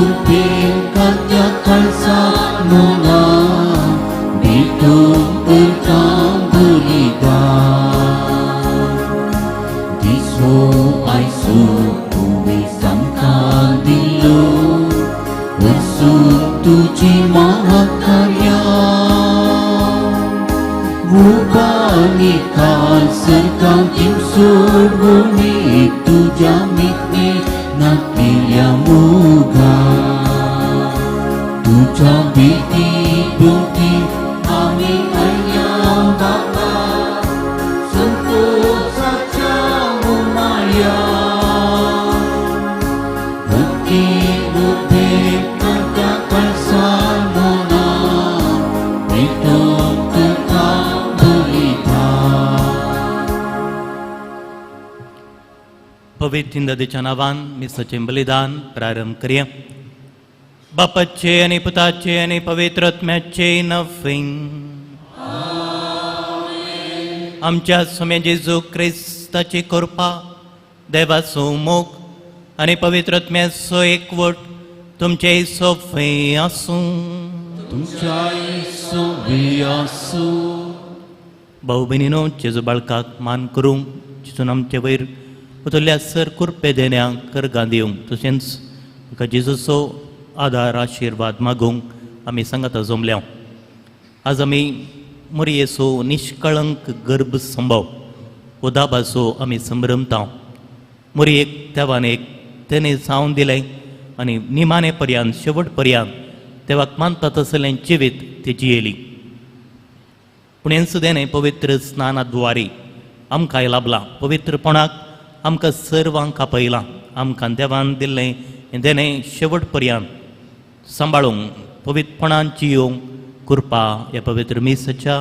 कुरपेन कांत्या Kalasa Mona भेटो करता बलिदान दिसो आयसो तुवें सामकां दिल्लो वरसून तुजी महाकार्या उबानी काल सरकां सोडवणी तुज्या मित्ने नातिल्या मोगा तुज्या बेटी भोवती आमी आयल्या बाबा संतोषाच्या उमाया भक्ती बुद्धे कांत्या कळसा मोना भेटो तुका बलिदान. पवित्र नदीच्या नावान मिसाचें बलिदान प्रारंभ करया. बापाचे आनी पुताचे आनी पवित्र आत्म्याचे नफींग. आमच्या स्वामी जेजू क्रिस्ताची कृपा, देवाचो मोग आनी पवित्र आत्म्याचो एकवट तुमचे सोफे आसूं. तुमच्या सोबी आसूं. भाऊ भयणीनो, जेजू बाळकाक मान करूंक जितून आमचे वयर उतरल्या सर कुरपे देण्यांक करगां दिवंक, तशेंच म्हाका जेजूचो आदार आशिर्वाद मागूंक आमी सांगाता जमल्या. आज आमी मोरयेचो निश्कळंक गर्भ संभव उदाबाचो आमी संभ्रमता. मोरयेक देवान एक तेणे जावन दिलें आनी निमाणे पर्यंत शेवट पर्यंत देवाक मानता तसलें जिवीत ती जियेली. पूण हें सुद्दां न्हय, पवित्र स्नानाद्वारे आमकांय लाभलां पवित्रपणाक, आमकां सर्वांक आपयलां. आमकां देवान दिल्लें हें देणें शेवट पर्यंत सांबाळूंक, पवित्रपणान जियोवंक कृपा ह्या पवित्र मिसाच्या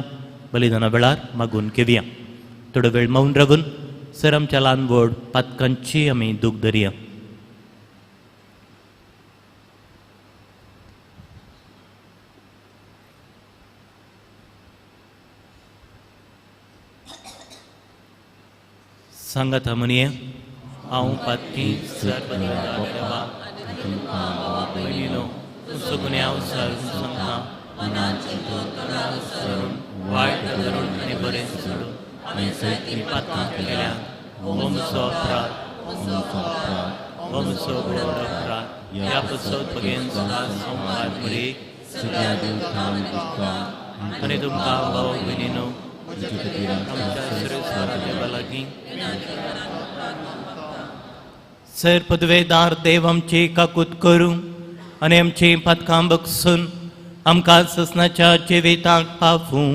बलिदाना वेळार मागून घेवया. थोडो वेळ मौन रावून सर आमच्या ल्हान व्हड पातकांची आमी दूख धरया. सांगात म्हणये, हांव पातकी सर्व भयणीनो, तुमचो गुन्यांव सारून सांगता, वायट धरून आनी बरें सोडून पातकां केल्या. हो म्हजो अपराध, हो म्हजो व्हड अपराध. ह्या पसत बगेन संवाद मरे सगळ्या देवतां आनी तुमकां भाव भयणीनो आमच्या सुरेस्वरा देवा लागीं सर पदवेदार देव आमची काकूत करूं आनी आमची पातकां बगसून आमकां ससनाच्या जिविताक पावूं.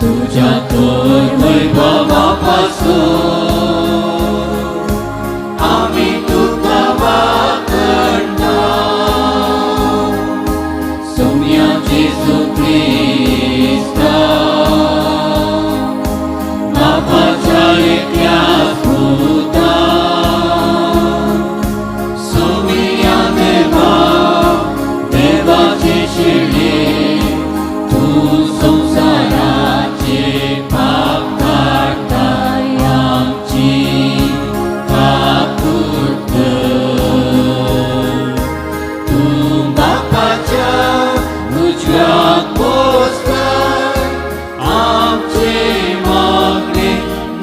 तुझ्या तर वैभव. आसूं, आमी तुका वाखणटा. सोम्या जेजू क्रिस्ता, बापाच्या एकल्या पुता, सोम्या देवा, देवाचे शिळे, तूं संवसाराचे पाप काडटाय, आमची काकूट कर. तूं बापाच्या उजव्याक बसलाय, आमचे मागणे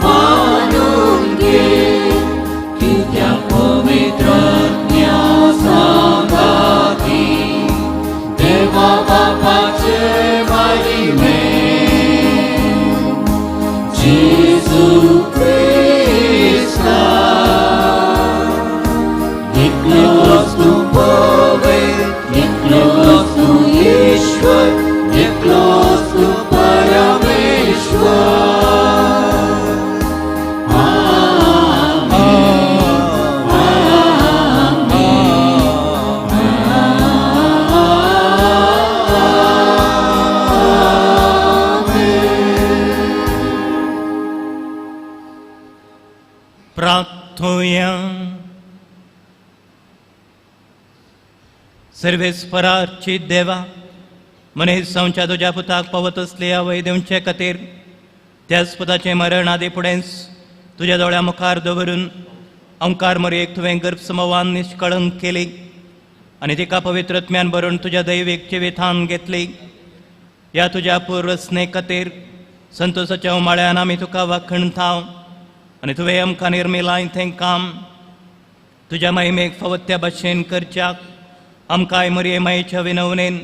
मानून घे, कित्याक पवित्र आत्म्या सांगाती, देवा बापाचे महिमे, जेजू क्रिस्ता. एकलोच तूं पवित्र, एकलोच तूं ईश्वर, एकलोच तूं परमेश्वर. आमेन, आमेन, आमेन. प्रार्थुया. सर्वेस्पराची देवा, मनीस जावच्या तुज्या पुताक पावत असली आवय दिवचे खातीर त्याच पुताचें मरण आदी फुडेंच तुज्या दोळ्या मुखार दवरून अंकार मरयेक तुवें गर्भसमवान निश्कळंक केली आनी तिका पवित्र आत्म्यान भरून तुज्या दैवीक जिवितान घेतली. ह्या तुज्या पूर्वस्ने खातीर संतोषाच्या उमाळ्यान आमी तुका वाखणता आनी तुवें आमकां निर्मिलाय तें काम तुज्या महिमेक फावत त्या भशेन करच्याक आमकांय मरये मायेच्या विनवणेन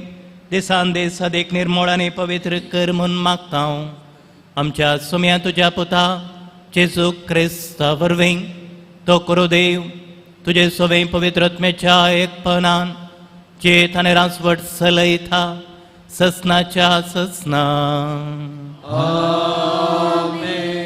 दिसान दीस अदीक निर्मळ आनी पवित्र कर म्हूण मागता हांव, आमच्या सुम्या तुज्या पुता जेजू क्रिस्ता वरवीं. तो करो देव तुजे सोवे पवित्र आत्म्याच्या एकपणान चेत आनी रासवट चलयता ससनाच्या ससना. आमेन.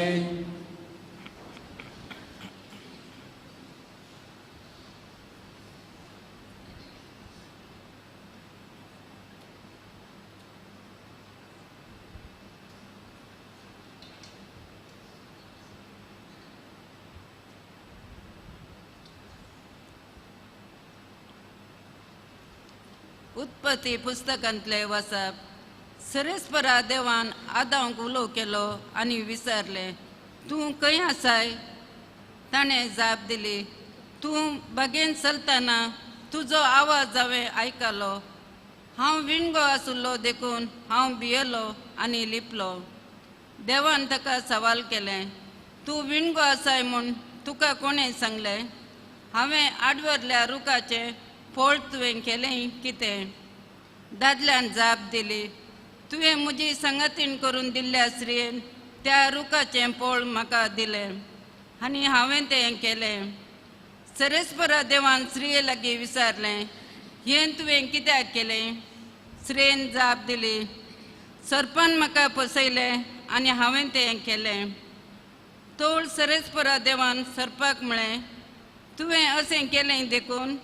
उत्पत्ती पुस्तकांतले वाचप. सरेस्परा देवान आदांक उलो केलो आनी विचारलें, तूं खंय आसाय? ताणें जाप दिली, तूं बागेन चलतना तुजो आवाज हांवें आयकलो. हांव विणगो आशिल्लो देखून हांव भियेलो आनी लिपलो. देवान ताका सवाल केलें, तूं विणगो आसाय म्हूण तुका कोणें सांगलें? हांवें आडवरल्या रुखाचें फळ तुवें केलें कितें? दादल्यान जाप दिली, तुवें म्हजी संगतीन करून दिल्ल्या स्त्रियेन त्या रुखाचें फळ म्हाका दिलें आनी हांवें तें केलें. सरेस्परा देवान स्त्रिये लागीं विचारलें, हें तुवें कित्याक केलें? स्त्रियेन जाप दिली, सर्पान म्हाका फसयलें आनी हांवें तें केलें. तोळ सरेस्परा देवान सर्पाक म्हळें, तुवें अशें केलें देखून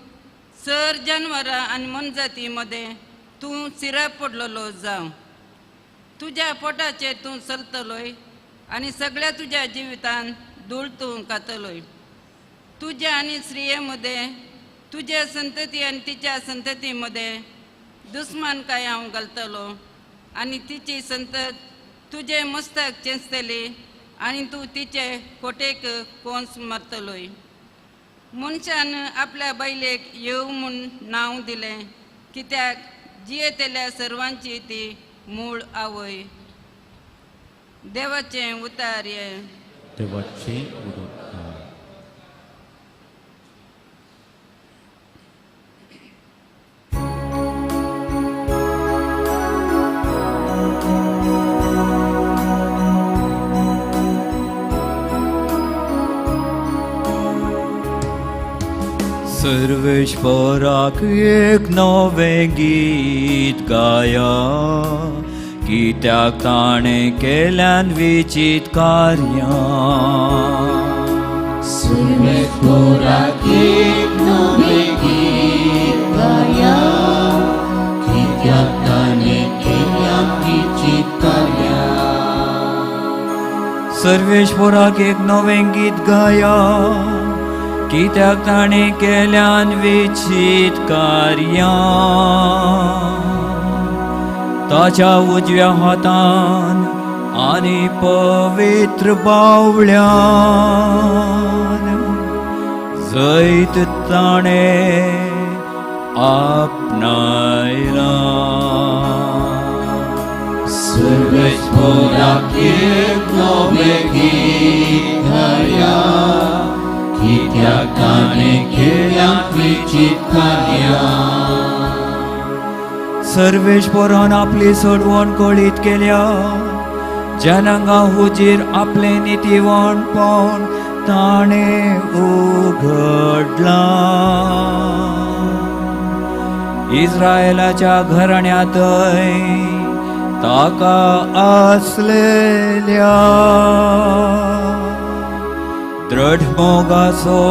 सर जानवरां आनी मनजाती मदें तूं सिराप पडलेलो जावं. तुज्या पोटाचेर तूं चलतलोय आनी सगळ्या तुज्या जिवितान धूळ तूं खातलोय. तुज्या आनी स्त्रिये मदें, तुज्या संतती आनी तिच्या संतती मदें दुस्मानकाय हांव घालतलो आनी तिची संतत तुजें मस्तक चेंचतली आनी तूं तिचे कोटेक कोंस मारतलोय. मनशान आपल्या बायलेक येव म्हूण नांव दिलें, कित्याक जियेतल्या सर्वांची ती मूळ आवय. देवाचें उतार हें. देवाचे उदक. सर्वेश्वराक एक नवें गीत गाया, कित्याक ताणें केल्यान विचीत कार्यां. सर्वेस्पोराक एक नवें गीत गाया, कित्याक ताणें केल्यान विचीत कार्यां. सर्वेश्वराक एक नवें गीत गाया, कित्याक ताणें केल्यान विचीत कार्यां. ताच्या उजव्या हातान आनी पवित्र बावळ्यान जैत ताणें आपणायलां. सर्वेस्पोराक एक नवें गीत गाया, कित्याक ताणें केल्यान विचीत कार्यां. सर्वेश्वरान आपली सोडवण कळीत केल्या, जनांगा हुजीर आपलें नितीवणपण ताणें उगडलां. इस्रायलाच्या घराण्यांतय ताका आसलेल्या दृढ मोगाचो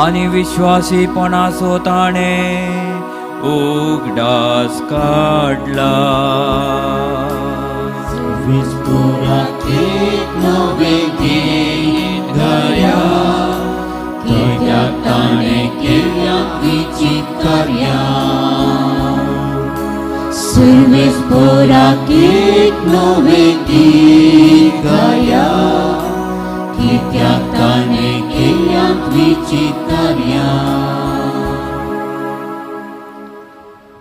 आनी विश्वासीपणाचो ताणें उगडास काडला. सर्वेस्पोराक एक नवें गीत गाया, कित्याक ताणें केल्यान विचीत कार्यां. सर्वेस्पोराक एक नवें गीत गाया, कित्याक ताणें केल्यान विचीत कार्यां.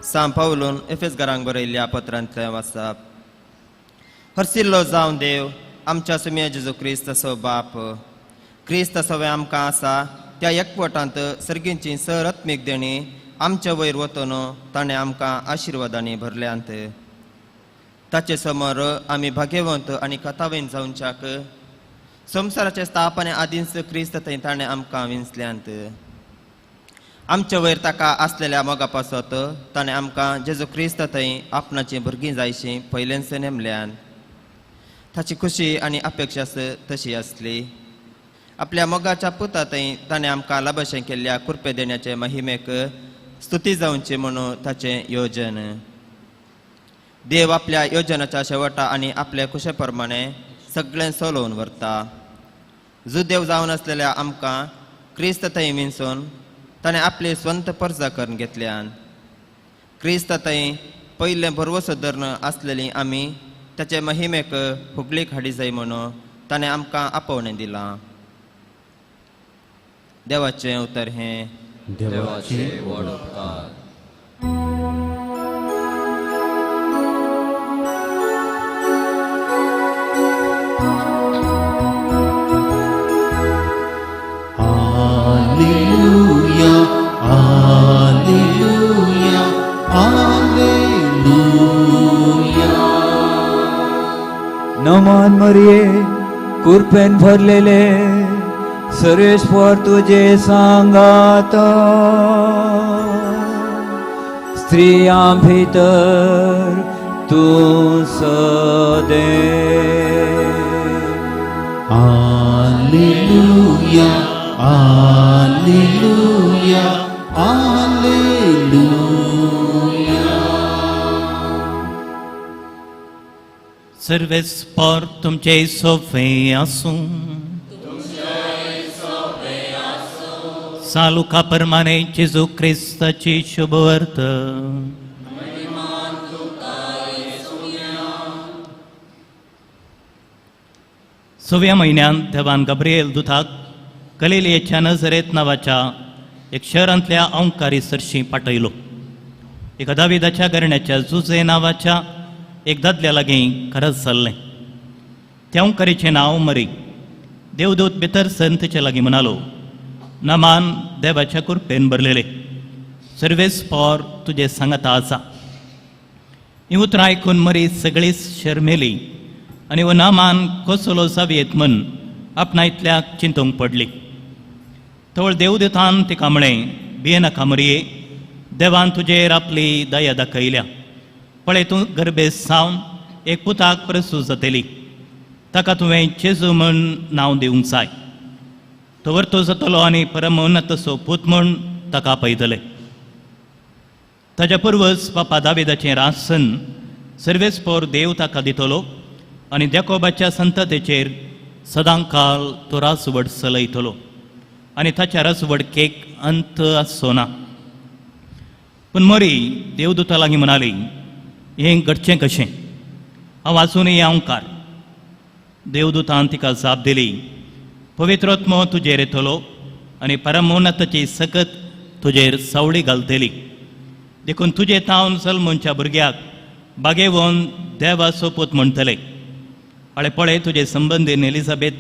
सांत पावलून एफेसगारांक बरयल्ल्या पत्रांतलें वाचप. हरसिल्लो जावन देव आमच्या सुम्या जेजू क्रिस्त असो बाप क्रिस्त सवें आमकां आसा त्या एकवटांत सर्गींची सर आत्मीक देणी आमच्या वयर वतन ताणें आमकां आशिर्वादांनी भरल्यांत. ताचे समोर आमी भाग्यवंत आनी कथावीन जावच्याक संवसाराचे स्थापने आदींच क्रिस्त थंय ताणें आमकां विंचल्यांत. आमच्या वयर ताका आसलेल्या मोगा पासत ताणें आमकां जेजू क्रिस्त थंय आपणाचीं भुरगीं जायशीं पयलेंच नेमल्यान. ताची खुशी आनी अपेक्षा तशी आसली. आपल्या मोगाच्या पुता थंय ताणें आमकां लाभशें केल्ल्या कृपे देण्याचे महिमेक स्तुती जावची म्हणून ताचें योजन. देव आपल्या योजनाच्या शेवटा आनी आपल्या खुशे प्रमाणे सगळें सोलोवन व्हरता. जुदेव जावन आसलेल्या आमकां क्रिस्त थंय विंचून ताणें आपली स्वंत परजा करून घेतल्यान. क्रिस्त थंय पयलें भरवसो धरून आसलेली आमी ताचे महिमेक हुगलीक हाडी जाय म्हणून ताणें आमकां आपोवणें दिलां. देवाचें उतर हें. देवाचे व्हड उपकार. Alleluia, Alleluia, Alleluia. नमन मरिये, कुरपेन भरलेले, सर्वेश्वर तुझे सांगाता. स्त्रियां भितर तूं सदे. Alleluia, Alleluia, Alleluia. सर्वेस्पोर तुमचे सोफे आसूं. सालुका परमाने जेजू क्रिस्ताची शुभवर्त. सव्या म्हयन्यांत देवान गाब्रिएल दुताक गलिलियेच्या नजरेत नांवाच्या एक शहरांतल्या अंकारी सरशी पाठयलो. एका दाविदाच्या घराण्याच्या जुजे नांवाच्या एक दादल्या लागीं खरंच जाल्लें. त्या अंकारीचें नांव मरी. देवदूत भितर सरून तिचे लागीं म्हणालो, नमान देवाच्या कुरपेन भरलेले, सर्वेस्पोर तुजे सांगाता आसा. ही उतरां आयकून मरी सगळीच शर्मेली आनी हो नामान कसलो जावयेत म्हण आपणा इतल्याक चिंतूंक पडली. तवळ देवदूतान तिका म्हळें, भियेनाका मरये, देवान तुजेर आपली दया दाखयल्या. पळय, तूं गर्भेस्त जावन एक पुताक प्रसूत जातली, ताका तुवें जेजू म्हूण नांव दिवंक जाय. तो वर्तो जातलो आनी परमोन्नताचो पूत म्हूण ताका आपयतले. ताच्या पुर्वज बापा दाविदाचें रासन सर्वेस्पोर देव ताका दितलो आनी जाकोबाच्या संततेचेर सदांकाल तो राजवट चलयतलो आनी ताच्या राजवटकेक अंत आसचो ना. पूण मरी देवदूता लागीं म्हणाली, हें घडचें कशें? हांव आजुनूय अंवकार. देवदूतान तिका जाप दिली, पवित्रात्मो तुजेर येतलो आनी परमोन्नताची सकत तुजेर सावळी घालतली, देखून तुजे तावन जल्मूच्या भुरग्याक बागेवन देवाचो पूत म्हणटले. आळे पळय, तुजे संबंदीन एलिझाबेथ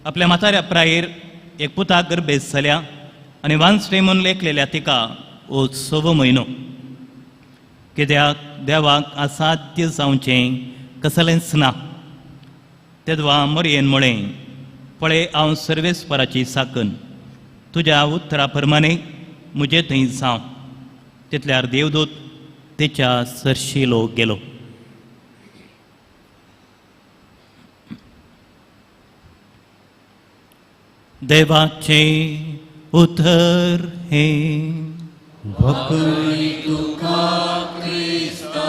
आपल्या म्हाताऱ्या प्रायेर एक पुताक गर्भेस्त जाल्या आनी वांसरे म्हूण लेखलेल्या तिका हो 6वो म्हयनो. कित्याक देवाक असाध्य जावचें कसलेंच ना. तेदवा मोरयेन म्हळें, पळय हांव सर्वेस्पराची साकन, तुज्या उतरा प्रमाणे म्हजे थंय जावं. तितल्यार देवदूत तिच्या सरशिलो गेलो. देवाचें उतर हें. वखणी तुका क्रिस्ता.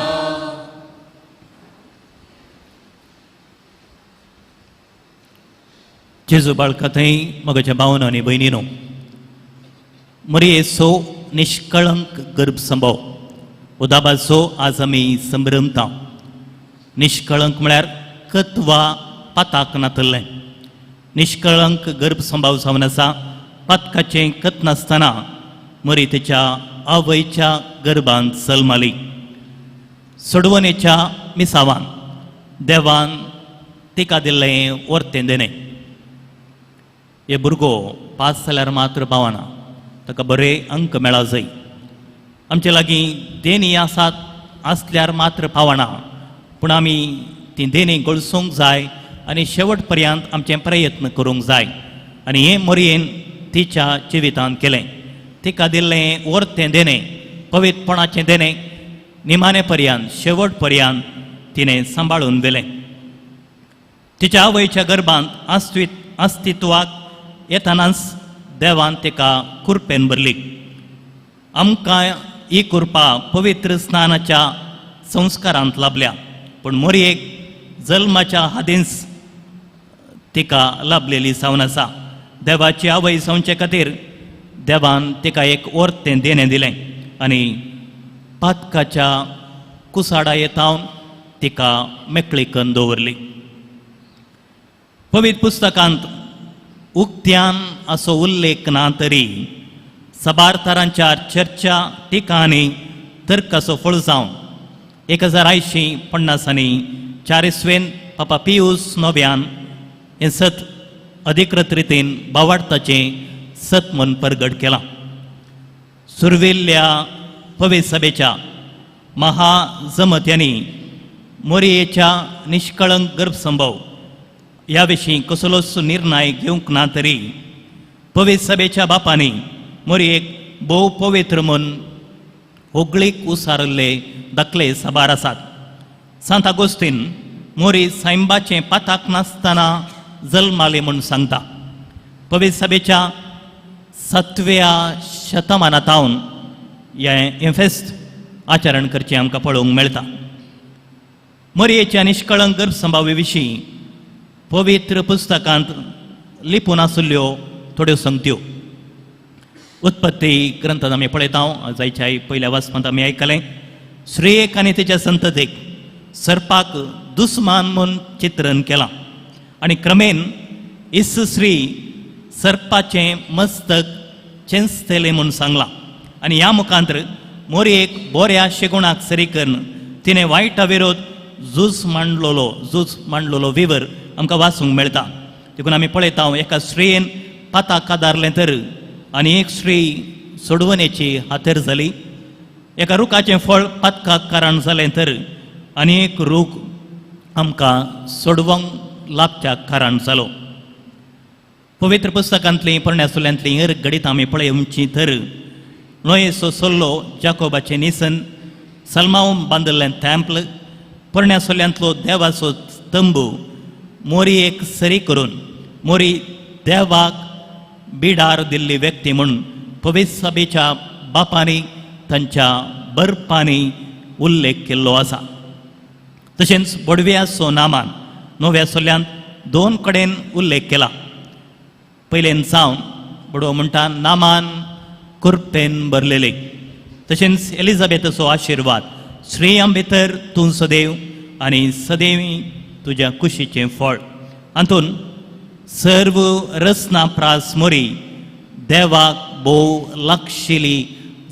जेजू बाळका थंय म्हज्या भावनो आनी भयणीनो, मरियेचो निष्कळंक गर्भसंभव उदाबाचो आज आमी संभ्रमता. निष्कळंक म्हळ्यार कत वा पाताक नातल्लें. निष्कळंक गर्भसंभव जावन आसा पातकाचें कत नासतना मरी तिच्या आवयच्या गर्भांत जल्माली. सोडवणेच्या मिसावान देवान तिका दिल्लें वर्तें देणें. हे भुरगो पास जाल्यार मात्र पावना, ताका बरे अंक मेळा जाय. आमचे लागीं देणी आसात आसल्यार मात्र पावना, पूण आमी ती देणी गळसूंक जाय आनी शेवट पर्यंत आमचे प्रयत्न करूंक जाय. आनी हें मोरयेन तिच्या जिवितांत केलें. तिका दिल्लें वर्तें देणें, पवित्रपणाचें देणें निमाणे पर्यंत शेवट पर्यंत तिणें सांबाळून व्हेलें. तिच्या आवयच्या गर्भांत अस्तित्वाक येतनाच देवान तिका कुरपेन भरली. आमकां ही कृपा पवित्र स्नानाच्या संस्कारांत लाभल्या, पूण मोरयेक जल्माच्या हादींच तिका लाभलेली जावन आसा. देवाची आवय जावचे खातीर देवान तिका एक वर्तें देणें दिलें आनी पातकाच्या कुसाडा येतावन तिका मेकळीकन दवरली. पवित्र पुस्तकांत उक्त्यान असो उल्लेख ना तरी साबार तरांच्या चर्चा टिकांनी तर्काचो फळ जावन 1850 4 इसवेन पापा पियूस नव्यान हें सत अधिकृत रितीन बावाडताचें सत म्हूण परगट केलां. सुरवेल्ल्या पवित्र सभेच्या महाजमत्यांनी मोरयेच्या निष्कळंक गर्भसंभव ह्या विशीं कसलोच निर्णय घेवंक ना तरी पवित्र सभेच्या बापांनी मोरयेक भोव पवित्र म्हूण होगळीक उसारिल्ले दाखले साबार आसात. सांत आगोस्तीन मोरी सायंबाचें पाताक नासतना जल्माले म्हूण सांगता. पवित्र सभेच्या 7व्या शतमानांत हें फेस्त आचरण करचें आमकां पळोवंक मेळटा. मोरयेच्या निष्कळंक गर्भसंभावे विशीं पवित्र पुस्तकांत लिपून आशिल्ल्यो थोड्यो संगत्यो उत्पत्ती ग्रंथांत आमी पळयता. जायच्या पयल्या वाचपांत आमी आयकलें, स्त्रियेक आनी तिच्या संततेक सर्पाक दुस्मान म्हूण चित्रण केलां आनी क्रमेन इस स्त्री सर्पाचें मस्तक चेंचतलें म्हूण सांगलां. आनी ह्या मुखांतर मोरयेक बऱ्या शेगुणाक सरी करून तिणें वायटा विरोध झूज मांडलोलो विवर आमकां वाचूंक मेळटा. देखून आमी पळयता एका स्त्रियेन पाताक आदारलें तर आनी एक स्त्री सोडवणेची हातेर जाली. एका रुखाचें फळ पातकाक कारण जालें तर आनी एक रूख आमकां सोडवंक लाभच्याक कारण जालो. पवित्र पुस्तकांतलीं पोरण्या सुल्यांतलीं हर घडीत आमी पळोवची तर नोयेचो सल्लो, जाकोबाचें निसन, सलमाव बांदिल्लें तेंपल, पोरण्या सोल्यांतलो देवाचो तंबू मोरयेक सरी करून मोरी देवाक बिडार दिल्ली व्यक्ती म्हूण पवित्र सभेच्या बापांनी तांच्या बरपांनी उल्लेख केल्लो आसा. तशेंच बोडव्याचो नामान नव्या सोल्यांत दोन कडेन उल्लेख केला. पयलेन जावन बडवो म्हणटा नामान कुरपेन भरलेले. तशेंच एलिझाबेथाचो आशिर्वाद स्त्रियां भितर तूं सदैव आनी सदैव तुज्या कुशीचें फळ. हातून सर्व रचना प्रास मोरी देवाक भोव लागशिली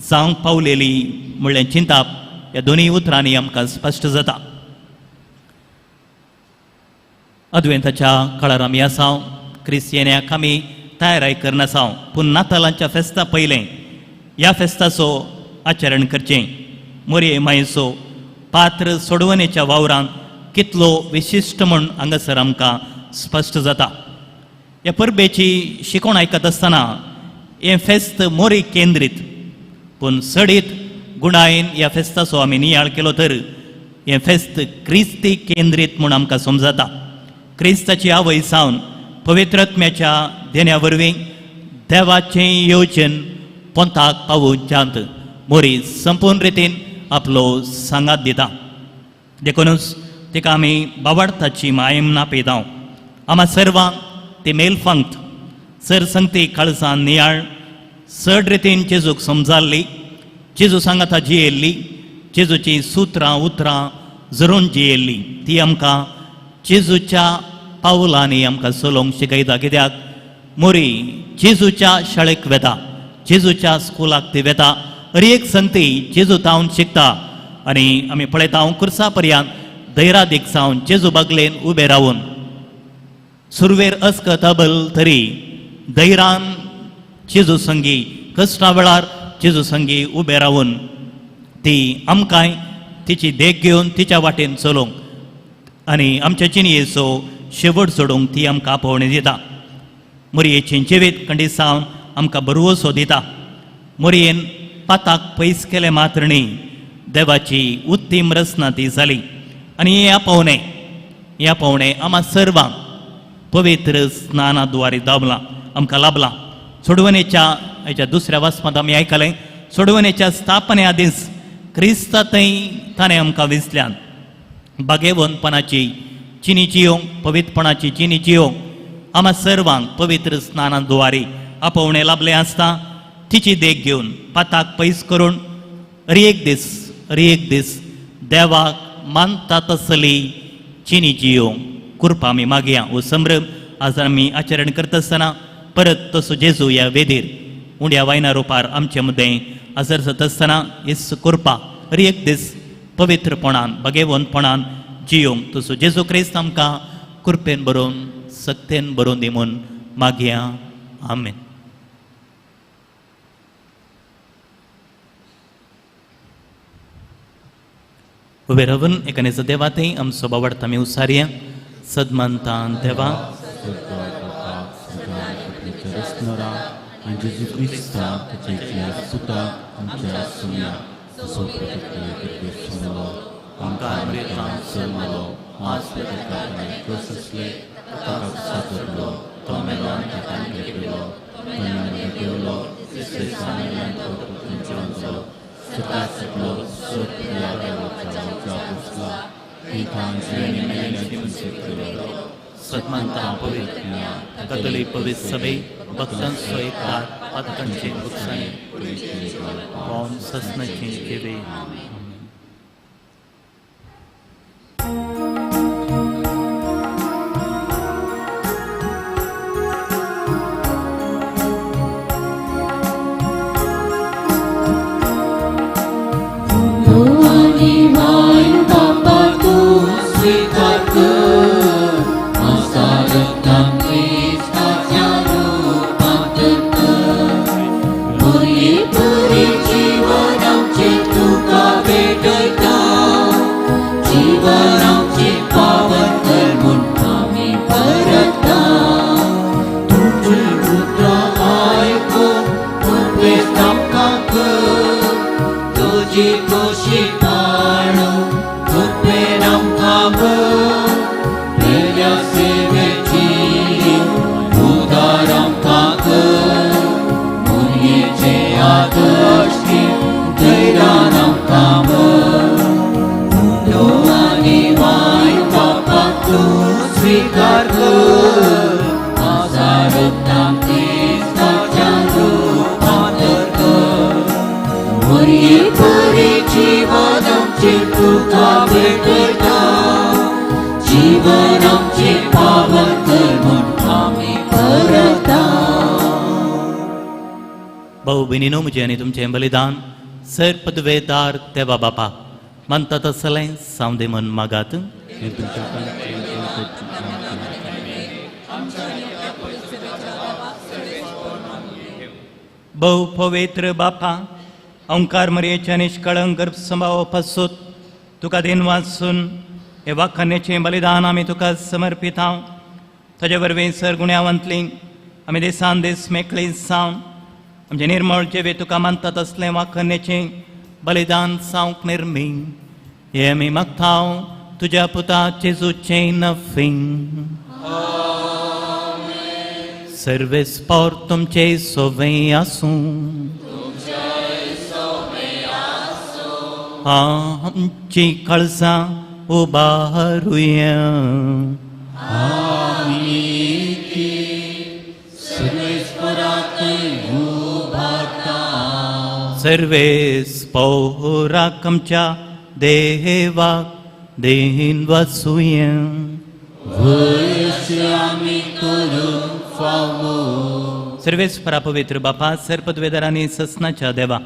जावंक पावलेली म्हणलें चिंताप ह्या दोनूय उतरांनी आमकां स्पश्ट जाता. अद्वेंताच्या काळार आमी आसा, क्रिस्तियन्याक आमी तयाराय करनासा, पूण नातालांच्या फेस्ता पयलें ह्या फेस्ताचो आचरण करचें. मोरये मायेचो पात्र सोडवणेच्या वावरांत कितलो विशिश्ट म्हूण हांगासर आमकां स्पश्ट जाता. ह्या परबेची शिकवण आयकत आसतना हें फेस्त मोरी केंद्रीत पूण सडीत गुणायेन ह्या फेस्ताचो आमी नियाळ केलो तर हें फेस्त क्रिस्ती केंद्रीत म्हूण आमकां समजता. क्रिस्ताची आवय सावन पवित्रत्म्याच्या देण्या वरवीं देवाचें योजन पोंताक पावोवच्यांत मोरी संपूर्ण रितीन आपलो सांगात दिता. देखूनच तिका आमी बाबार्थाची मायम नापयता. आमा सर्वांक ती मेलफांत सर संगती काळजान नियाळ चड रितीन जेजूक समजाल्ली, जेजू सांगाता जियेल्ली, जेजूची सुत्रां उतरां जरून जियेल्ली ती आमकां जेजूच्या पावलांनी आमकां चलोवंक शिकयता. कित्याक मोरी जेजूच्या शाळेक वेता, जेजूच्या स्कुलाक ती वेता, हर एक संगती जेजू तावन शिकता आनी आमी पळयता कुर्सा पर्यंत धैरादीक जावन जेजू बागलेन उबे रावन सुरवेर अस्कत अबल तरी धैरान जेजू संगी कश्टा वेळार जेजू संगी उबे रावन ती आमकांय तिची देख घेवन तिच्या वाटेन चलोवंक आनी आमच्या जिणयेचो शेवट सोडूंक ती आमकां आपोवणी दिता. मोरयेचें जिवीत खंडीत सावन आमकां बरवसो दिता. मोरयेन पाताक पयस केलें मात्र न्ही, देवाची उत्तीम रचना ती जाली. आनी हें आपोवणें, हें आपोवणें आमा सर्वांक पवित्र स्नानाद्वारे दाबलां, आमकां लाभलां. सोडवणेच्या हेच्या दुसऱ्या वाचपांत आमी आयकलें, सोडवणेच्या स्थापने आदींच क्रिस्ता थंय ताणें आमकां विसल्यान बागेवनपणाची चिनी जियोंक, पवित्रपणाची चिनी जियोंक आमा सर्वांक पवित्र स्नानाद्वारे आपोवणें लाभलें आसता. तिची देख घेवन पाताक पयस करून हर एक दीस, हर एक दीस देवाक मानता तसली चिनी जियोंक कृपा आमी मागया. हो संभ्रम आज आमी आचरण करता आसतना परत तसो जेजू ह्या वेदीर उंड्या वायना रुपार आमचे मदें हजर जाता आसतना येस कृपा हर एक दीस पवित्रपणान बगेवनपणान जियोंक तसो जेजू क्रिस्त आमकां कृपेन बरोवन सक्तेन बरोवन दी म्हूण मागया. आमेन. उबे रावन एकानेचो देवा थंय आमचो बावडता आमी उसारया. सदमानतान देवा सदमानता पवित्र कथोलीक पवित्र सभे भक्तांचो एकदार पातकांचे नुकसाणी पावन ससनाचे जिवे. जीवन आमचें तुका. भाऊ भयणीनो म्हजें आनी तुमचें बलिदान सर पदवेदार देवा बापा मानता तसलें सावंदे मन मागात. हें तुमच्या भौ पवित्र बापा ओंकार मरयेच्या निष्कळंक गर्भसंभाव पासून तुका दिन वाचून हे वाखान्याचें बलिदान आमी तुका समर्पित हांव. ताजे वरवीं सर गुण्यावांतली आमी दिसान दीस मेकळी जावन आमचें निर्मळ जिवीत तुका मानतात तसलें वाखान्याचें बलिदान जावंक निर्मी हें आमी मागता तुज्या पुता जेजूचें नफींग. सर्वेस्पोर तुमचे सोवे आसूं. आमची काळजां उबारुया. सर्वेस्पोराक आमच्या देवाक देन वाचुया. सर्वेस्परा पवित्र बापा सर्पद्वेदार आनी ससनाच्या देवा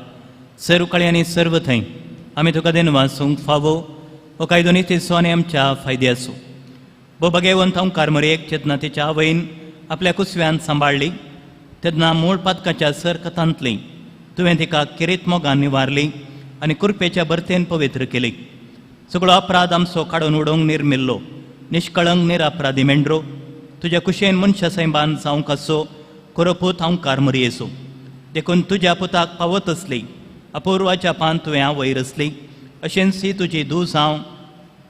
सर उकाळी आनी सर्व थंय आमी तुका देन वाचूंक फावो हो कायदो नितीचो आनी आमच्या फायद्याचो. भो भगेवंत ओंकार मरयेक जेन्ना तिच्या आवयन आपल्या कुसव्यान सांबाळ्ळी तेन्ना मूळ पातकाच्या सर कथांतली तुवें तिका किरीत मोगान निवारली आनी कुरपेच्या भरतेन पवित्र केली. सगळो अपराध आमचो काडून उडोवंक निर्मिल्लो निष्कळंक निरापराधी मेंढरो तुज्या कुशेन मनशा सैमान जावंक आसो खरो पूत ओंकार मरयेचो. देखून तुज्या पुताक पावत आसली अपूर्वाच्या पान तुवें आवय रचली अशेंच ही तुजी दूज हांव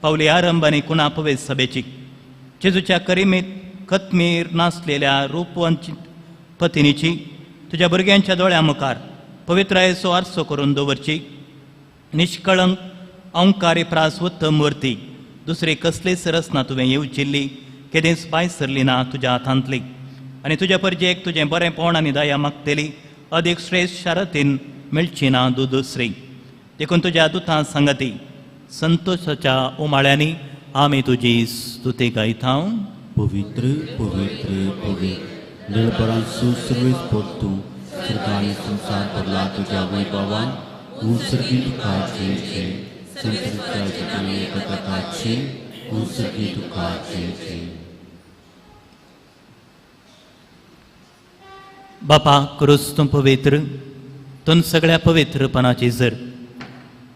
पावली आरंभ आनी कुणा पवेत सभेची जेजूच्या करिमीत खतमीर नासलेल्या रूपवंचित पतिनीची तुज्या भुरग्यांच्या दोळ्या मुखार पवित्रायेचो आरसो करून दवरची. निष्कळंक ओंकारी प्रास उत्तम मूर्ती दुसरी कसलीच रचना तुवें येवचिल्ली केदींच पांय सरली ना तुज्या हातांतली आनी तुज्या परजेक तुजें बरेंपण आनी दया मागतली अदीक श्रेश्ठ शारतीन मेळची ना दुसरी. देखून तुज्या दुतां सांगती संतोशाच्या उमाळ्यांनी आमी तुजी स्तुती गायता. पवित्र पवित्र पवित्र निळबरांसू सर्वेस्पोर तूं स्वर्ग आनी संवसार भरला तुज्या वैभवान. उंसर्गी तुका जय जय. संतरिच्या जगाने पताकाची उंसर्गी तुका जय जय. बापा क्रूस तूं पवित्र तूं सगळ्या पवित्रपणाची जर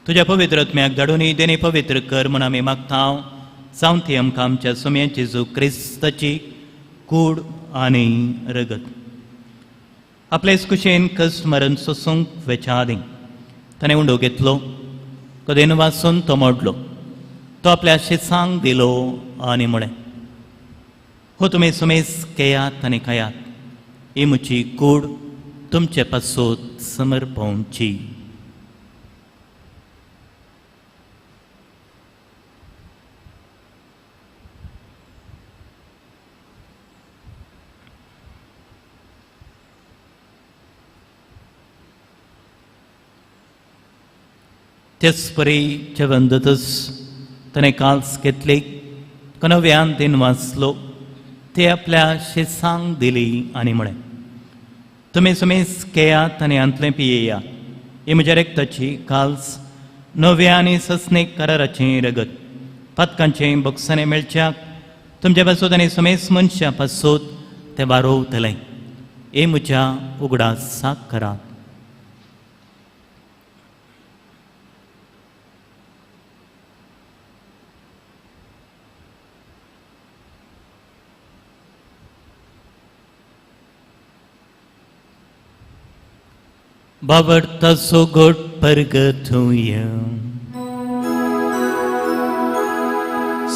तुज्या पवित्र आत्म्याक धाडून देणे पवित्र कर म्हूण आमी मागता. जावन ती आमकां आमच्या सुम्या जेजू क्रिस्ताची कूड आनी रगत आपलेच कुशेन कश्ट मरण सोसूंक वेच्या आदीं ताणें उंडो घेतलो कदेन वाचून तो मोडलो तो आपल्या शिसांक दिलो आनी म्हळें हो तुमी सुमेस केयात आनी खायात ही म्हजी कूड तुमचे पासत समर्पवची. तेच परी जेवण जातच ताणें काल्स घेतली कनव्यान दिन वाचलो ते आपल्या शिसांक दिली आनी म्हळें तुमी सुमेस केयात आनी हांतलें पियेया ही म्हज्या रक्ताची काल्स नव्या आनी ससनीक कराराचें रगत पातकांचें बक्षाणें मेळच्याक तुमच्या पासत आनी सुमेस मनशां पासत तें वारोवतलें. हे म्हज्या उगडासाक करात. बाबडताचो गोट परगतुया.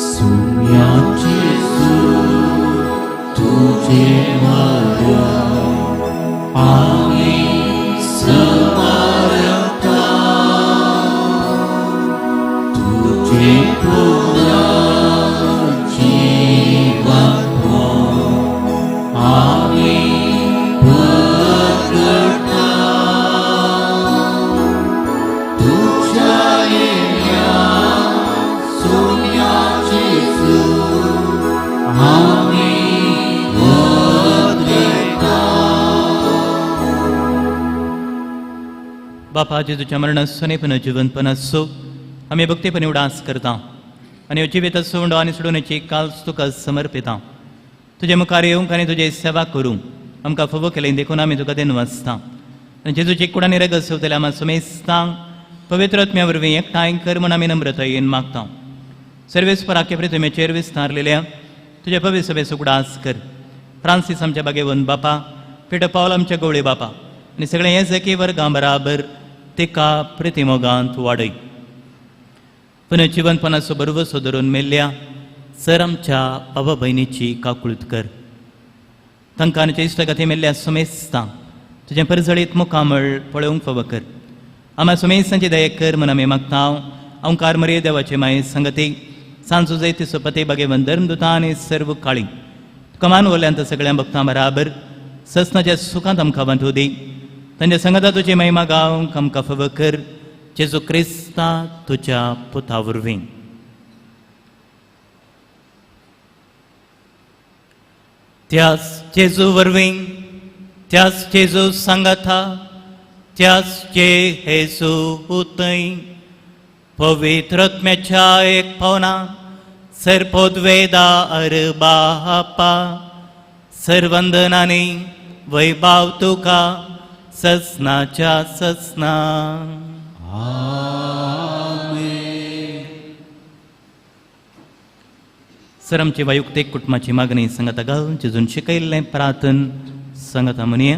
सुम्या जेजू तुझे मरण आमी समरता तुझे पुनर्जीवन आमी प्रगटा. तुझ्या येण्या सुम्या जेजू आमी वद्रेता. बापा जेजूच्या मरणाचो आनी पुनर्जिवंतपणाचो आमी भक्तीपणी उडास करता आनी जिविताचो उंडो आनी सोडोवण्याची काल्स तुका समर्पिता. तुजे मुखार येवंक आनी तुजी सेवा करूंक आमकां फावो केलें देखून आमी तुका देनवासता आनी जेजूची कूड आनी रगत सोंपतल्या आमा समेस्तांक पवित्र आत्म्या वरवीं एकठांय कर म्हूण आमी नम्रतायेन मागता. सर्वेस्पराके प्रतिमेचेर विस्तारलेल्या तुज्या पवित्र सभेचो उगडास कर. फ्रांसीस आमच्या बागेवन बापा, पिटर पावल आमच्या गवळे बापा आनी सगळे हे जकी वर्गां बराबर तिका प्रतिमोगांत वाडय. पुनर्जिवनपणाचो बरवसो धरून मेल्ल्या सर आमच्या बाबा भयणीची काकूळत कर. तांकां आनी इश्टगाती मेल्ल्या समेस्तांक तुजें परजळीत मुखामळ पळोवंक फावो कर. आमा समेस्तांची दया कर म्हूण आमी मागता. ओंकार मरिये देवाचे माये संगती सांजो जैती सोपते बागेवन धर्मदुतां आनी सर्व काळी तुका मान वरल्यांत सगळ्या भक्तां बराबर ससनाच्या सुखांत आमकां वांटू दी. तांच्या संगता तुजी महिमा गावंक आमकां फावो कर. जेजू क्रिस्ता तुज्या पुता वरवीं. त्याच जेजू वरवीं, त्याच जेजू सांगाता, त्याच जे हेजू उतय पवित्र आत्म्याच्या एक पावना सर्पोद्वेदा अरबापा सर्वंदनानी वैभाव तुका ससनाच्या ससना. सर आमची वैयक्तीक कुटुंबाची मागणी सांगाता घालून जेजून शिकयल्लें प्रार्थन सांगाता म्हणया.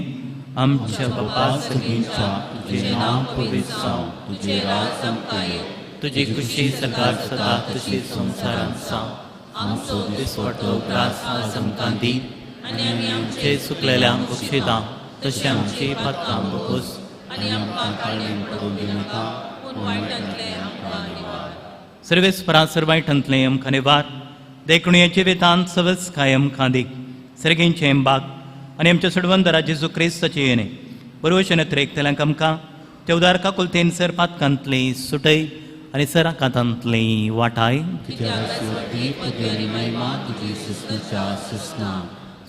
आमच्या बापा सगळींच्या तुझे नाव पवित्र जावं, तुझे राज आमकां येवं, तुजी खुशी सरकार सदा तशी संवसारांत जावं. आमचो दिसपट्टो ग्रास आज आमकां दी आनी आमी आमचे चुकलेल्यांक बक्षिता तशें आमची पातकां बकोस आनी आमकां काळणेन पडून दिवनाका, पूण वायटांतलें आमकां निवार. सर्वेस्परा सर्वायटांतलें आमकां निवार देखून हे जिवितांत सवस काय आमकां दी. सर्गींचें बाग आनी आमच्या सोडवंदरा जेजू क्रिस्ताची येणे बरोवचें नत्रेक आमकां ते उदार काकुलतेन सर पातकांतली सुटय आनी सर आकांतांतली वाटाय.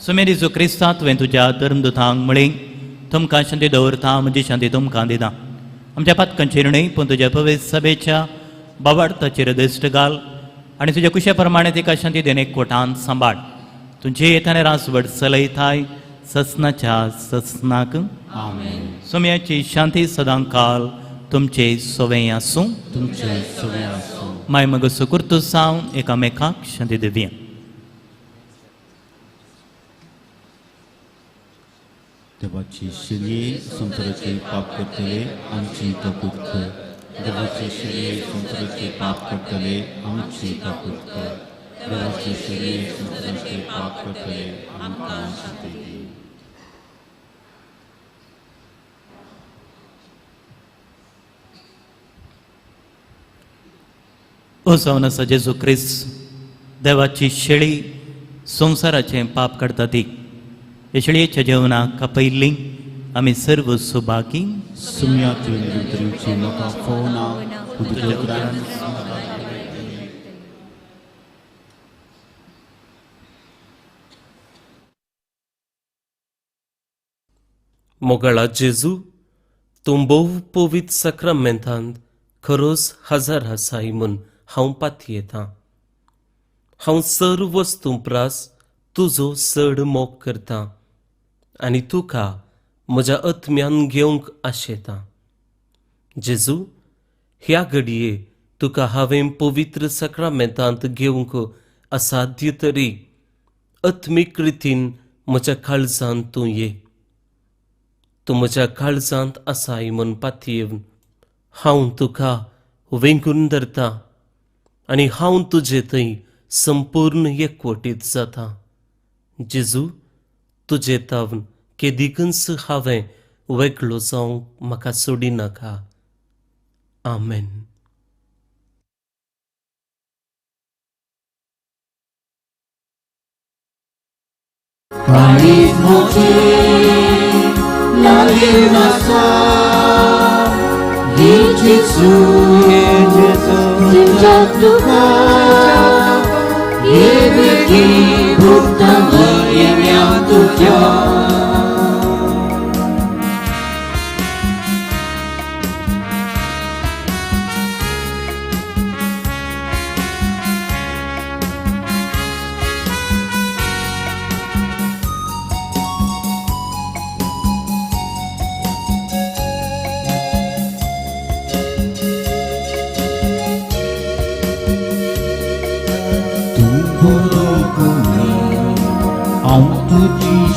सुमे जेजू क्रिस्ता तुवें तुज्या धर्मदुतांक म्हळें तुमकां शांती दवरता, म्हजी शांती तुमकां दिता. आमच्या पातकांचेर न्हय पूण तुज्या पवित्र सभेच्या बाबार्थाचेर दश्ट घाल आनी तुज्या कुशा प्रमाणे तिका शांती देणे कोटान सांबाळ. तुमचे येताना रासवट चलयताय ससनाच्या ससनाक. सोम्याची शांती सदांकाल तुमचे सोवें आसूं. तुमचे सोवें आसूं. माय मग सुकुर्तू सावन एकामेकाक शांती दिवया. देवाची शिरये संवसाराचे पाप करतले आमची काकूत कर. देवाची शिरये संवसाराचे पाप करतले आमची काकूत कर. देवाची शिरये संवसाराचे पाप करतले आमकां शांती दी. ओ जावन आसा जेजू क्रिस्त देवाची शेळी संवसाराचें पाप काडटा ती ह्या शेळयेच्या जेवणाक कापयल्ली आमी सर्व सुभागी. सुम्या तुवें भितरची म्हाका फोवना, पूण तुज्या उपरांत मोगाळा जेजू, तूं भोव पवित्र साक्रामेंतांत खरोच हजार आसाय म्हूण हांव पातयेतां. हांव सर्व वस्तूं प्रास तुजो चड मोग करतां आनी तुका म्हज्या आत्म्यान घेवंक आशेतां. जेजू, ह्या घडये तुका हांवें पवित्र साक्रामेंतांत घेवंक असाध्य तरी आत्मीक रितीन म्हज्या काळजांत तूं ये. तूं म्हज्या काळजांत आसाय म्हूण पातयेवन हांव तुका वेंगून धरतां आनी हांव तुजे थंय संपूर्ण एकवटीत जाता. जेजू, तुजे तावन केदिकूच हांवें वेगळो जावंक म्हाका सोडिनाका. आमेन. काळीज म्हजें लागीं आसा, हे जेजू, तुज्या तुका हे बेगीन भुगता म्हयन्या तुज्या.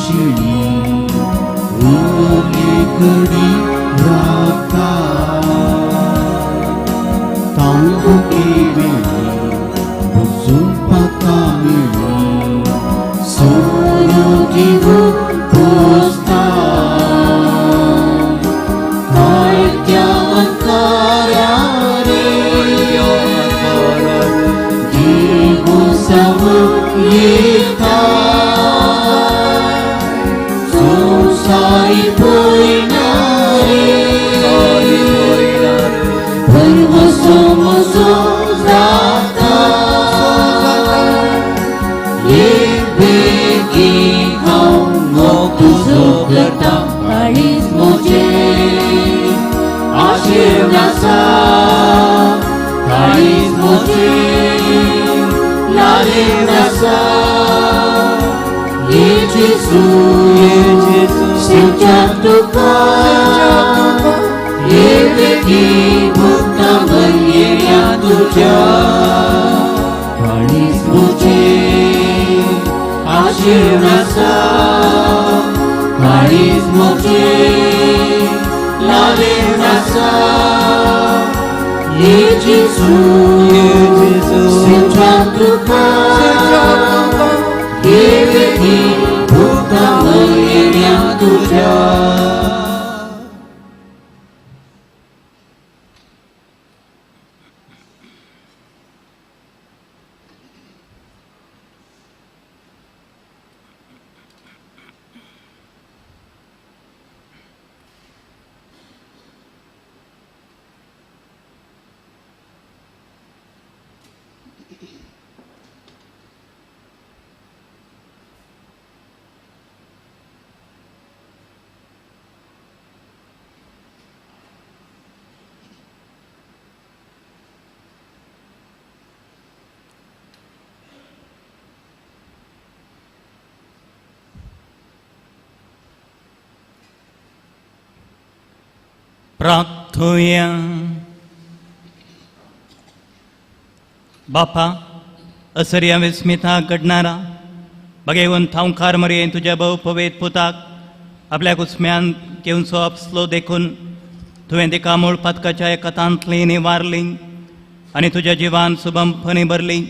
शिणी उरली घडी राखता तांबुकी वेळी बुजून मेळी सोरो दिवू पोसता काळक्या अंकारा रे दिवू सव येता संसारी पयना रे भरवसो म्हजो जाता एक बेगीन हांव मोग तुजो करता काळीज म्हजें आशेवन आसा काळीज म्हजें लालेवन आसा ये जेजू शिवच्या तुका ये बेगीन भुगता येण्या तुज्या काळीज म्हजें आशेवन आसा काळीज म्हजें लालेवन आसा ये जेजू शिवच्या तुका ये बेगीन भुगता येण्या तुज्या. प्रार्थुया. बापा असर्या विस्मिता घडणारा बगेवन थांवकार मरये तुज्या भोव पवेत पुताक आपल्या कुसम्यान घेवचो आपसलो देखून तुवें तिका मूळ पातकाच्या एकातांतली निवारली आनी तुज्या जिवान सुबंफनी भरली.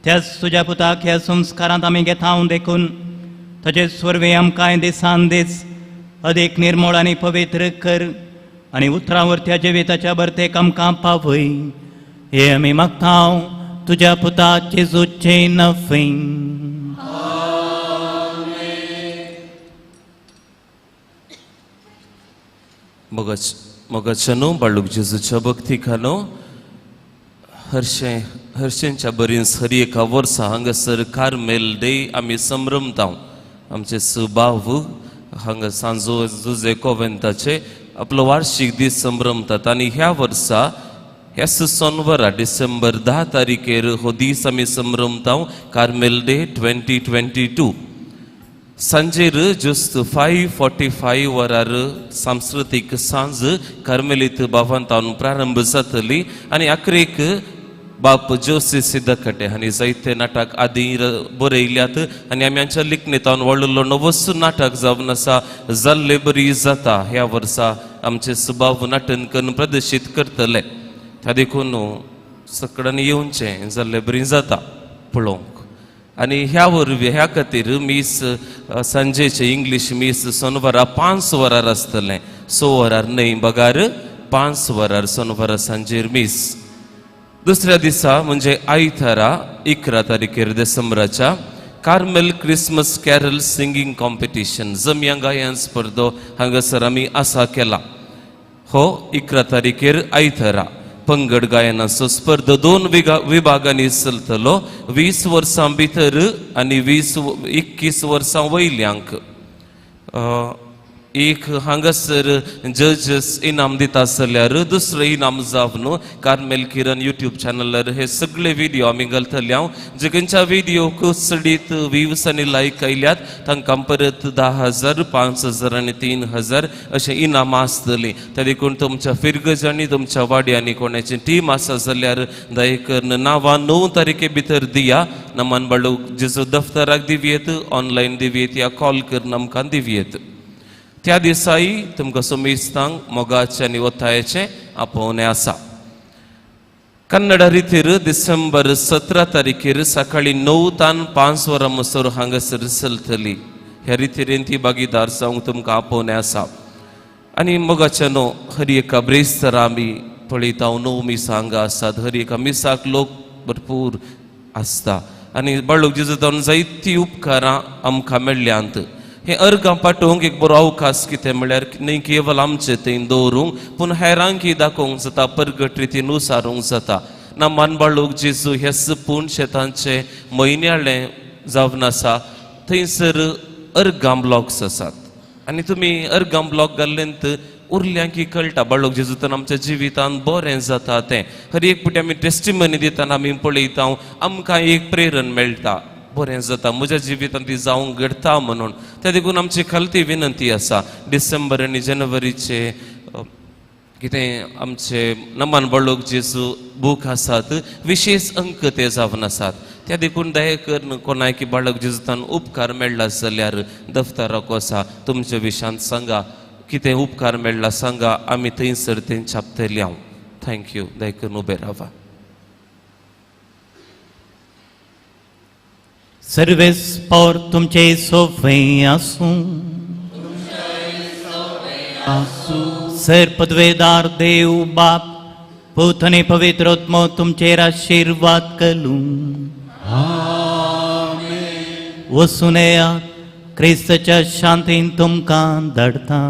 त्याच तुज्या पुताक ह्या संस्कारांत आमी घेता देखून ताचे वरवीं आमकां दिसान दीस अदीक निर्मळ आनी पवित्र कर आनी उतरां जिविताच्या भरतेक आमकां पावय. हे आमी मागता तुज्या पुता जेजूचे नफे. मोगाच्यानो बाळूक जेजूच्या भक्ती खानो हर्शें हर्शेंच्या बरींच हर एका वर्सा हांगासर कार्मेल डे आमी संभ्रमता. आमचे सुबाव हांगा सांजो जुजे कोवेंताचे आपलो वार्षिक दीस संभ्रमतात आनी ह्या वर्सा ह्या सोनवरा डिसेंबर 10 तारखेर हो दीस आमी संभ्रमता कार्मेल डे 2022. सांजेर जुस्त 5:45 वरार सांस्कृतीक सांज कार्मेलीत बाबांतावन प्रारंभ जातली आनी अकरेक बाप जोसी सिद्धकटे हांणी जायते नाटक आदी बरयल्यात आनी आमी हांच्या लिखणेंतावन व्हडलो नवोच नाटक जावन आसा जाल्ले बरी जाता. ह्या वर्सा आमचे सुबाव नाटन करून प्रदर्शीत करतले त्या देखून सगळ्यांनी येवचें जाल्ले बरी जाता पळोवंक. आनी ह्या वरवीं ह्या खातीर मीस सांजेचें इंग्लीश मीस सोनवारा 5 वरार आसतलें, 6 वरार न्हय बगार 5 वरार सोनवारा सांजेर मीस. दुसऱ्या दिसा म्हणजे आयतारा 11 तारखेर डिसेंबराच्या Carmel Christmas carol singing competition जमया गायन स्पर्धो हांगासर आमी आसा केला. हो 11 तारखेर आयतारा पंगड गायनाचो स्पर्धो 2 विभागांनी चलतलो, 20 वर्सां भितर आनी 21 वर्सां वयल्यांक. एक हांगासर जजस इनाम दिता जाल्यार दुसरें इनाम जावन कार्मेल किरण यूट्यूब चॅनलार हे सगळे व्हिडिओ आमी घालतले हांव. जे खंयच्या व्हिडिओक चडीत व्ह्यूज आनी लायक आयल्यात तांकां परत 10,000, 5,000 आनी 3,000 अशें इनामां आसतलीं. त्या देखून तुमच्या फिरगजांनी तुमच्या वाड्यांनी कोणाची टीम आसा जाल्यार दया करून नांवां 9 तारखे भितर दिया. नमन बाळू जेजू दफ्तराक दिवयेत, ऑनलायन दिवयेत या कॉल करून आमकां दिवयेत. त्या दिसाय तुमकां समेस्तांक मोगाचें आनी ओतायेचें आपोवणें आसा. कन्नड रितीर डिसेंबर 17 तारखेर सकाळीं 9 तान 5 वरां मसर हांगासर चलतली. ह्या रितीरेन ती भागीदार जावंक तुमकां आपोवणें आसा. आनी मोगाचें न्हू हर एका ब्रेस्तार आमी पळयता 9 मिसां हांगा आसात. हर एका मिसाक लोक भरपूर आसता आनी बाळूक जेजून जायतीं उपकारां आमकां मेळ्ळ्यांत. हे अर्गां पाठोवंक एक बरो अवकाश कितें म्हळ्यार न्हय केवल आमचे थंय दवरूंक पूण हेरांकय दाखोवंक जाता, परगट रितीन उसारूंक जाता. ना मानबाळूक जेजू हे पूण शेतांचे म्हयन्याळें जावन आसा थंयसर अर्गां ब्लॉक्स आसात आनी तुमी अर्गां ब्लॉक घाल्लेंत उरल्यांकी कळटा बाळूक जेजून आमच्या जिवितांत बरें जाता तें. हर एक फावटी आमी टेस्टिमनी दितना आमी पळयता आमकां एक प्रेरण मेळटा, बरें जाता म्हज्या जिवितांत ती जावंक घडटा म्हणून. त्या देखून आमची खालती विनंती आसा डिसेंबर आनी जानेवारीचे कितें आमचे नमन बाळूक जेजू बूक आसात विशेष अंक ते जावन आसात. त्या देखून दया करून कोणायकी बाळक जेजूतान उपकार मेळ्ळा जाल्यार दफ्तराक आसा तुमच्या विशांत सांगा कितें उपकार मेळ्ळा सांगा, आमी थंयसर तें छापतली हांव. Thank you. दया करून उबें रावा. सर्वेस पॉवर तुमचे सोफे आसूं. सर पदवेदार देव बाप पूत आनी पवित्र आत्मो तुमचेर आशिर्वाद करूं. वचून येयात, क्रिस्ताच्या शांतीन तुमकां धाडटा.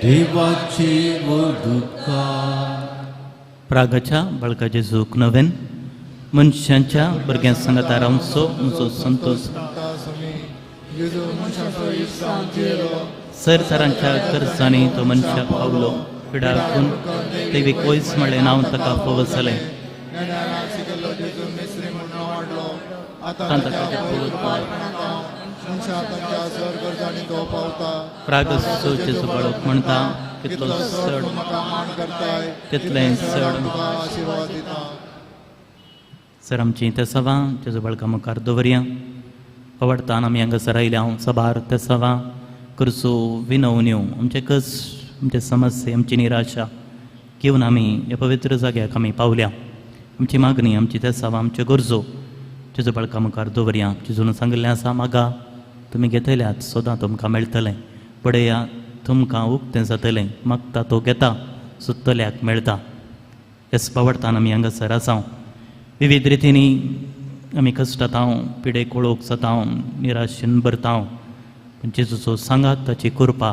देवाचे वडुपकार. प्रागाच्या बाळका जेजूक नवेन मनशांच्या भुरग्यां सांगाता रावचो म्हजो संतोश. सर सरांच्या गरजांनी तो मनशाक पावलो पिडाकून तेवी कोयस म्हळें नांव ताका फावो जालें. प्रागसो जेजू बाळक म्हणटा कितलो चड तितलें चड. सर आमची तेसावां जेजू बाळका मुखार दवरया. आवडतान आमी हांगासर आयल्या हांव सबार तेसावां करचो विनवण्यो आमचे कश्ट आमचे समस्या आमची निराशा घेवन आमी ह्या पवित्र जाग्याक आमी पावल्या. आमची मागणी आमची तेसावां आमच्यो गरजो जेजू बाळका मुखार दवरया. जेजून सांगिल्लें आसा मागा तुमी घेतल्यात सदां तुमकां मेळटलें, पळया तुमकां उक्तें जातलें, मागता तो घेता सोदतल्याक मेळटा. हेच पावडतान आमी हांगासर आसा. विविध रितींनी आमी कश्टातांव पिडे कोळोक जातांव निराशेन भरतांव पूण जेजूचो सांगात ताची कृपा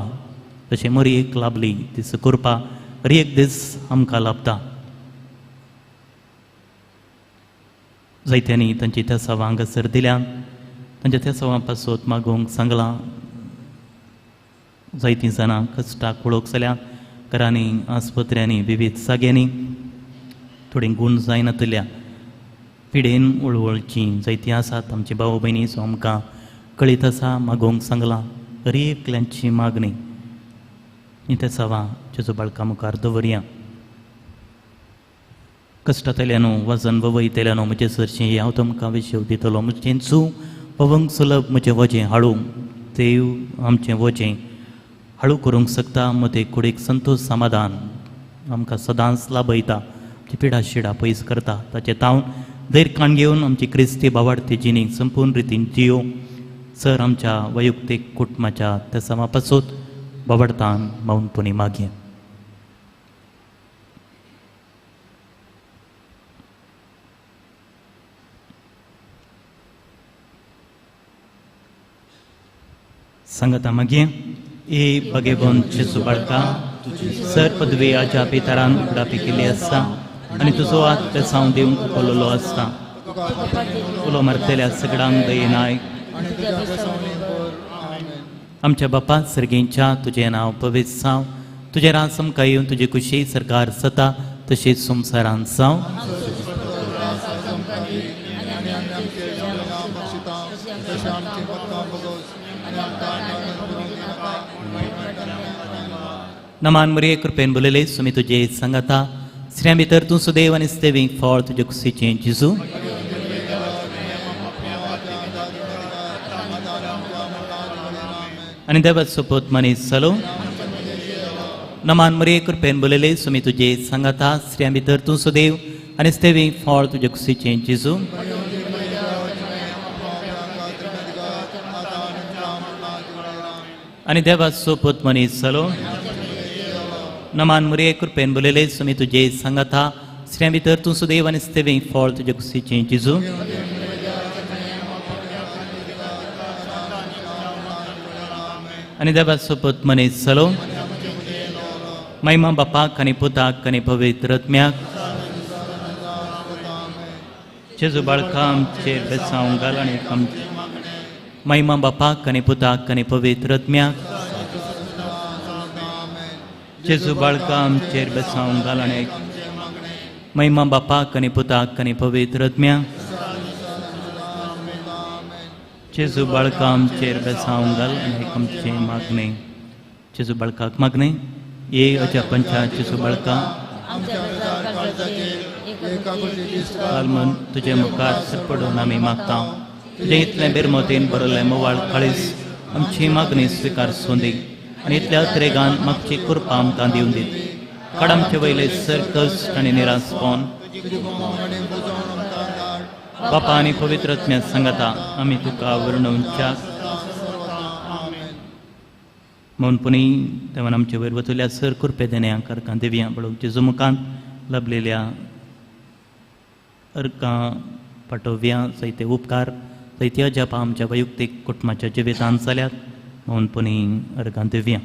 तशें मरयेक लाभली तीच कृपा हर एक दीस आमकां लाभता. जायत्यांनी तांची तेसावां हांगासर दिल्या, तांच्या तेसावां पासत मागूंक सांगलां. जायतीं जाणां कश्टाक वळख जाल्या घरांनी आस्पत्र्यांनी विविध जाग्यांनी थोडीं गूण जायनातल्या पिडेन वळवळचीं जायतीं आसात आमची भाव भयणी सो आमकां कळीत आसा मागोवंक सांगलां. हर एकल्यांची मागणी ही तेसावां जेजू बाळका मुखार दवरया. कश्टांतल्यान वजन वयतल्यान म्हजे सरशीं हांव तुमकां विशेव दितलो. म्हजें चू पवंक सुलभ म्हजें वजें हाडू देव आमचें वजें हाडू करूंक शकता. मदें कुडीक संतोश समाधान आमकां सदांच लाभयता, आमची पिडा शिडा पयस करता. ताचें तावन धैर्य काण घेवन आमची क्रिस्ती बावाडती जिणी संपूर्ण रितीन जियो. सर आमच्या वैयक्तीक कुटुंबाच्या तेसावां पासत बावडतान मौनपणी मागये. सांगता मागीर ए भगेवन जेजू बाळका सर पदवी आज्या पितरान उगडापी केल्ली आसा आनी तुजो हात तेसांव दिवंक उखललो आसता. उलो मारतल्या सगळ्यांक दयेन आयक आमच्या बापा सर्गींच्या तुजें नांव पवित्र जावं, तुजें राज आमकां येवन तुजी कुशी सरकार सता तशीच संवसारांत जावं. नमान मरिये कृपेन बोलले सुमी तुजे सांगाता, स्त्रियां भितर तूं सुदैव आनी स्तेवींक फळ तुजे कुशीचें जेजू. आनी देवाचो सोपोत मनीस जालो. नमान मरिये कृपेन बोलले सुमी तुजे सांगाता, स्त्रियां भितर तूं सुदैव आनी स्तेवींक फळ तुजे कुशीचें जेजू. आनी देवाचो सोपोत मनीस जालो. नमान मरिये कृपेन बोलले सुमी तुजे सांगाता, स्त्रियां भितर तूं सुदैव आनी स्तेवींक फळ तुजे कुशीचें जेजू. आनी देवाचो सोपोत मनीस जालो. महिमा बापाक आनी पुताक आनी पवित्र आत्म्याक. जेजू बाळका आमचेर बेसांव घाल आनी महिमा बापाक आनी पुताक आनी पवित्र आत्म्याक. जेजू बाळका आमचेर बेसांव घाल आनी महिमा बापाक आनी पुताक आनी पवित्र आत्म्याक. जेजू बाळका आमचेर बेसांव घाल आनी आमचें मागणें. जेजू बाळकाक मागणें ये अजा पंचा जेजू बाळका काल म्हूण तुजे मुखार सरपडून आमी मागता. तुजें इतलें बेरमोतीन बरयल्लें मोवाळ काळीस आमची मागणी स्विकार सोंदी आनी इतल्या अत्रेगान मागची कृपा आमकां दिवन दी. काड आमचे वयले सर कश्ट आनी निरासपण. बापा आनी पवित्र आत्म्या सांगता आमी तुका वर्णवच्या म्हूण पुणी देवान आमचे वयर वतल्या सर कृपे देण्या करकां देवया बळोव जेजू मुखान लभलेल्या अर्कां पाटोव्या जायते उपकार जायते अजापां आमच्या वैयक्तीक कुटुंबाच्या जिवितांत जाल्यात म्हूण पुणी अर्कां दिवया.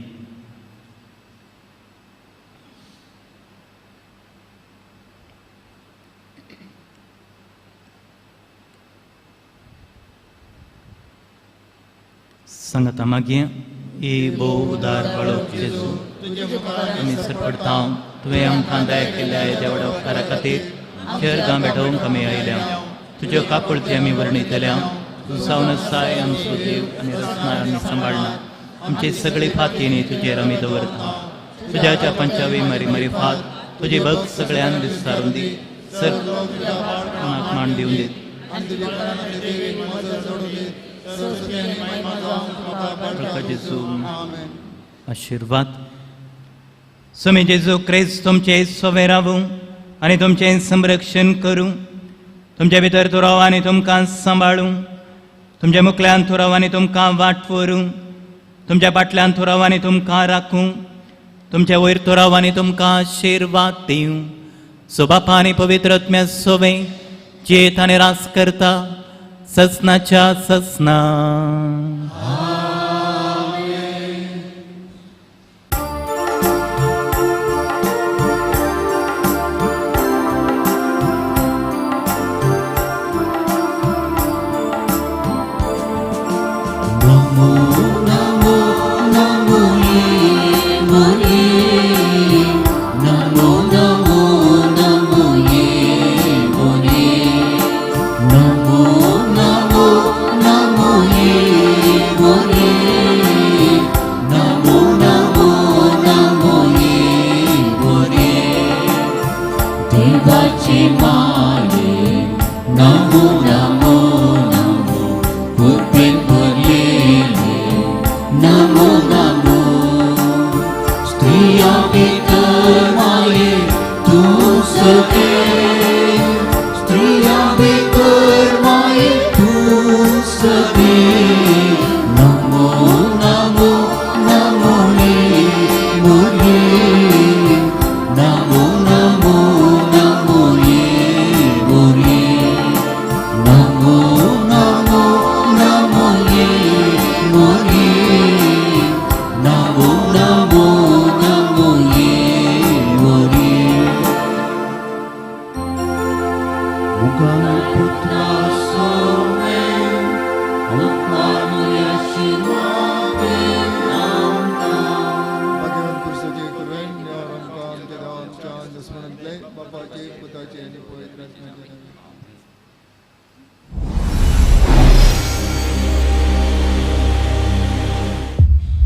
सांगता मागीर ए भोव उदार बाळक जेजू, आमी सरपडटा तुवें आमकां दया केल्ल्या देवड्या उपकारा खातीर चेर भेटोवंक आमी आयल्या. तुज्यो काकुळती आमी वर्णितल्या. तूं जावन आसाय आमचो देव आनी रचना आमी सांबाळना. आमची सगळी फातीनी तुजेर आमी दवरता. तुज्या जापांच्या मारी मारी फात तुजी भक्त सगळ्यान विस्तारून दी. सर मान दिवन दी. जेजू आशिर्वाद. स्वामी जेजू क्रिस्त तुमचे सोवे रावूं आनी तुमचें संरक्षण करूं. तुमचे भितर तूं राव आनी तुमकां सांबाळूं. तुमच्या मुखल्यान तूं राव आनी तुमकां वाट व्हरूं. तुमच्या फाटल्यान तूं राव आनी तुमकां राखूं. तुमच्या वयर तूं राव आनी तुमकां आशिर्वाद दिवं. सो बापा आनी पवित्र आत्म्या सोवे जेत आनी रास करता ससनाच्या ससना. Namo, namo, namo, ye, more. आनी पवित्र आत्म्याच्या नांवान.